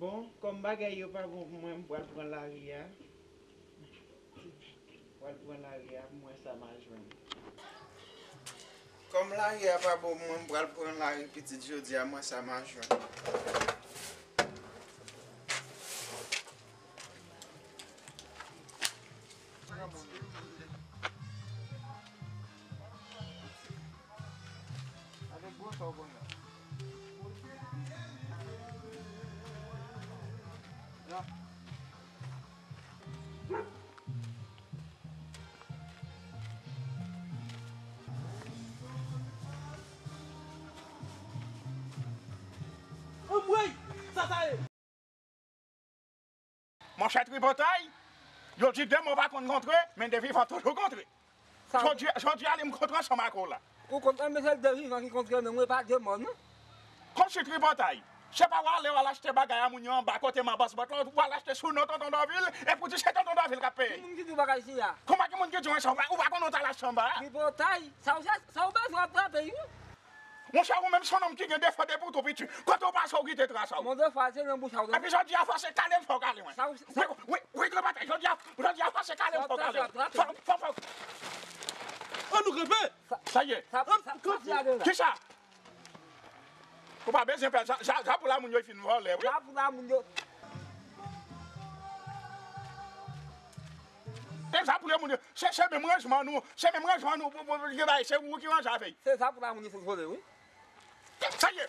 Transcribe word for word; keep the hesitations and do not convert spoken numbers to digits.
Bon, kòm bagay yo pa bon pou mwen, m pral pran lari a. M pral pran lari a pou m wè sa m a jwenn. Kòm lari a pa bon pou mwen, m pral pran lari pitit jodi a, m wè sa m a jwenn. Avèk gwo sa w konn la. La. Anmwey! Sa sa ye? Monchè Tripotay, yo di de mò pa konn kontre, men de vivan toujou kontre. Sa w- Jodi, jodi a li m kontre ansanm ak ou la. Ou kontre, men se de vivan ki kontre, men mwen pa de mò, non. Kòmsi Tripotay, se pa w ale w al achte bagay a moun yo anba kote Mabòs Bòt la, w al achte sou non Tonton Dòvil, epi w di se Tonton Dòvil k ap peye. Ki moun ki di w bagay sila? Kòman ki moun ki di w sa? Ou pa, ou pa konn w t al achte anba a? Tripotay, sa w chèche, sa w bezwen w ap trape, wi. Monchè, ou menm se yon nonm ki gen defo depi w tou piti. Kote w pase w kite tras ou. Mon defo a se nan bouch a w. Epi jodi a fò se kale m fò w kale mwen. Sa w, sa w Wi, wi, wi, Tripotay, jodi a, jodi a fò se kale m fò w kale mwen. Fò, fò, fò. An nou kanpe! Sa, sa ye. Sa, sa, sa, sa, sa, sa, Kisa? Ou pa bezwen pè, ja, ja, ja pou la moun yo fin vòlè, wi. Ja pou la moun yo. E ja pou la moun yo. Se, se menm ranjman nou, se menm ranjman nou pou, pou, pou, se ou ki ranje avè y. Se ja pou la moun yo fin vòlè, wi. Sa ye.